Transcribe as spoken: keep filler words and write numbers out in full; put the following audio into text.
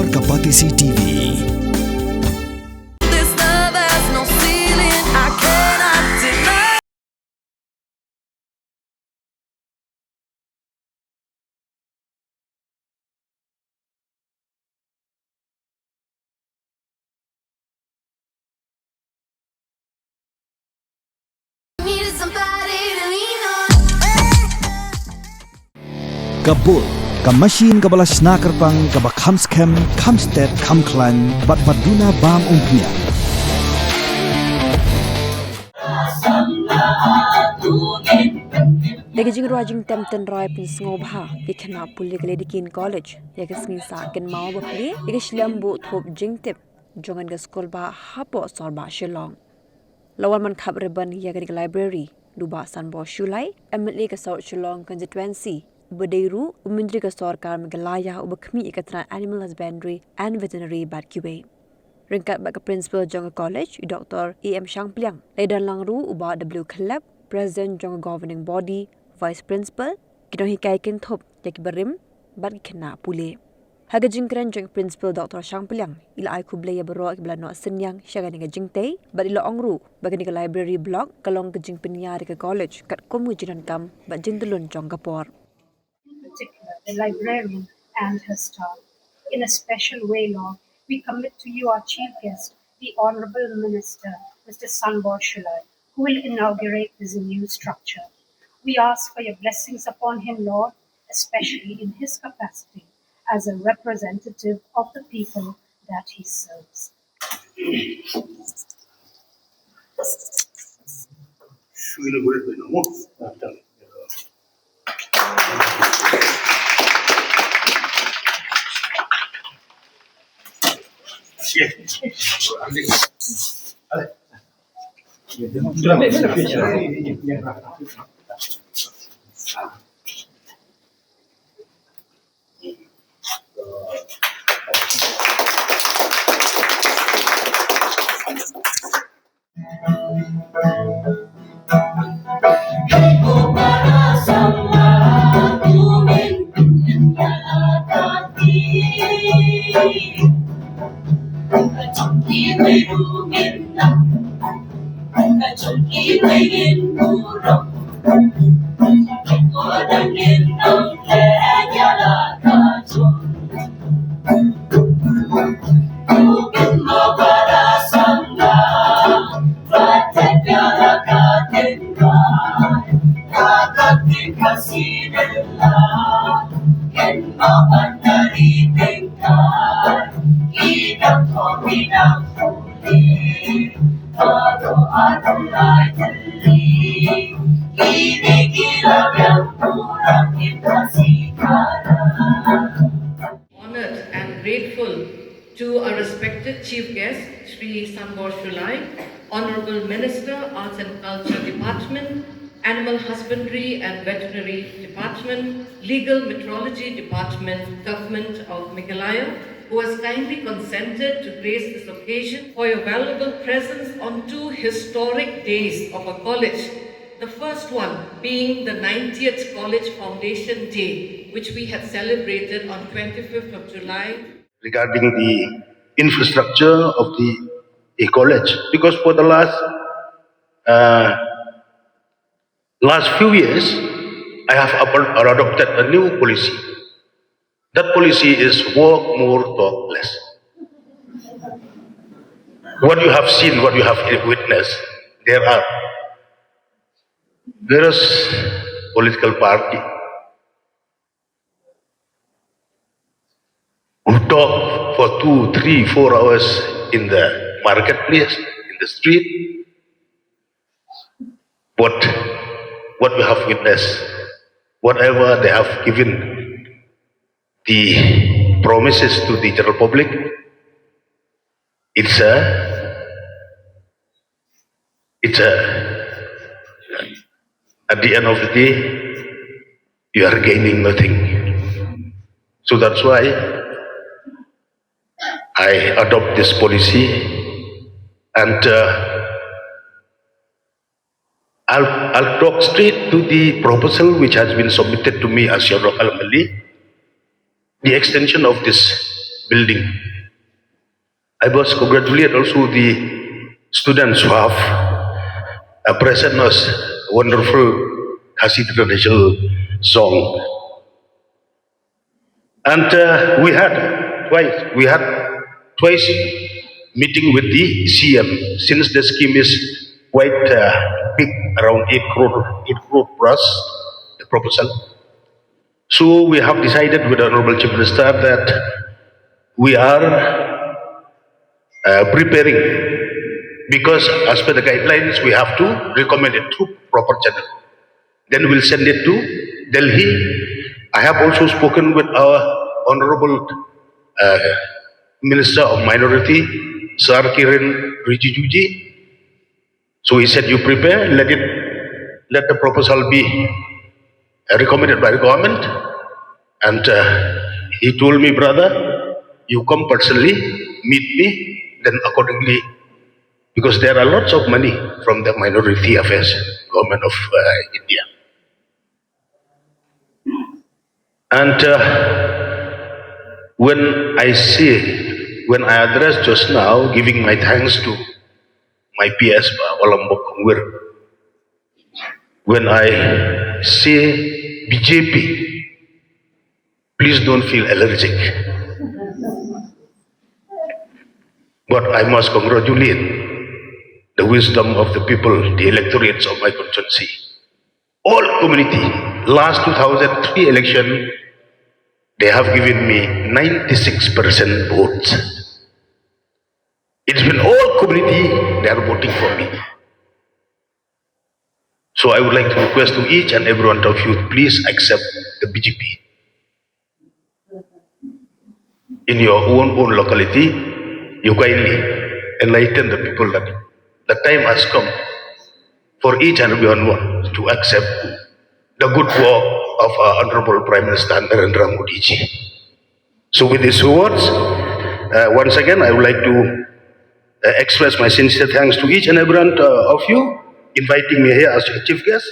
Ka Batesi T V. Ka bul, ka machine kaba la shna kyrpang, kaba kham skhem, kham stet, kham khlaiñ, bad ba duna bam umphniang. Da ka jingrwai jingtem tynrai pynsngewbha, ki khynnah pule ka Lady Keane College ïa ka sngi sah kynmaw ba plie ïa ka shlem buh thup jingtip jong ka skul bah hapoh sorbah Shillong. La wan ban khap ribbon ïa kane ka library da u Bah Sanbor Shullai, M L A ka South Shillong Constituency, uba dei ruh u Myntri ka Sorkar Meghalaya uba khmih ïa ka tnat Animal Husbandry and Veterinary bad kiwei. Ryngkat bad ka Principal jong ka college, u Doctor A M Shangpliang, la ïadon lang ruh u Bah W Khyllep, President jong ka Governing Body, Vice Principal, ki nonghikai kynthup ïa ki barim bad ki khynnah pule. Ha ka jingkren jong ka Principal Doctor Shangpliang, i la ai khublei ïa baroh kiba la noh synñiang sha kane ka jingtei, bad i la ong ruh ba kane ka library block ka long ka jingpynïar ïa ka college katkum ka jingdonkam bad jingtylun jong ka por. In particular, the librarian and her staff. In a special way, Lord, we commit to you our chief guest, the Honorable Minister, Mister Sanbor Shullai, who will inaugurate this new structure. We ask for your blessings upon him, Lord, especially in his capacity as a representative of the people that he serves. Honored and grateful to our respected Chief Guest, Shri Sanbor Shullai, Honorable Minister, Arts and Culture Department, Animal Husbandry and Veterinary Department, Legal Metrology Department, Government of Meghalaya, who has kindly consented to grace this occasion, for your valuable presence on two historic days of our college. The first one being the ninetieth College Foundation Day, which we had celebrated on twenty-fifth of July. Regarding the infrastructure of the, the college, because for the last, uh, last few years, I have upon-, adopted a new policy. That policy is walk more, talk less. What you have seen, what you have witnessed, there are various political party who talk for two, three, four hours in the marketplace, in the street. What, what we have witnessed, whatever they have given the promises to the general public, it's a, it's a, at the end of the day, you are gaining nothing. So that's why I adopt this policy, and, uh, I'll, I'll talk straight to the proposal which has been submitted to me as your local M L A. The extension of this building. I must congratulate also the students who have uh, present us wonderful Khasi traditional song. And uh, we had twice, we had twice meeting with the C M, since the scheme is quite uh, big, around eight crore, eight crore plus the proposal. So we have decided with Honorable Chief Minister that we are uh, preparing, because as per the guidelines we have to recommend it through proper channel. Then we'll send it to Delhi. I have also spoken with our Honorable uh, Minister of Minority, Sir Kiren Rijijuji. So he said, "You prepare, let it, let the proposal be uh, recommended by the government." And uh, he told me, "Brother, you come personally, meet me, then accordingly," because there are lots of money from the Minority Affairs, Government of uh, India. And uh, when I say, when I address just now, giving my thanks to my P S, Bah Walambok Kongwir, when I say B J P, please don't feel allergic. But I must congratulate the wisdom of the people, the electorates of my constituency. All community, last two thousand three election, they have given me ninety-six percent votes. It's been all community, they are voting for me. So I would like to request to each and every one of you, please accept the B J P. In your own, own locality, you kindly enlighten the people that the time has come for each and every one to accept the good work of our Honorable Prime Minister Narendra Modi ji. So with these words, uh, once again, I would like to uh, express my sincere thanks to each and every one uh, of you inviting me here as a chief guest.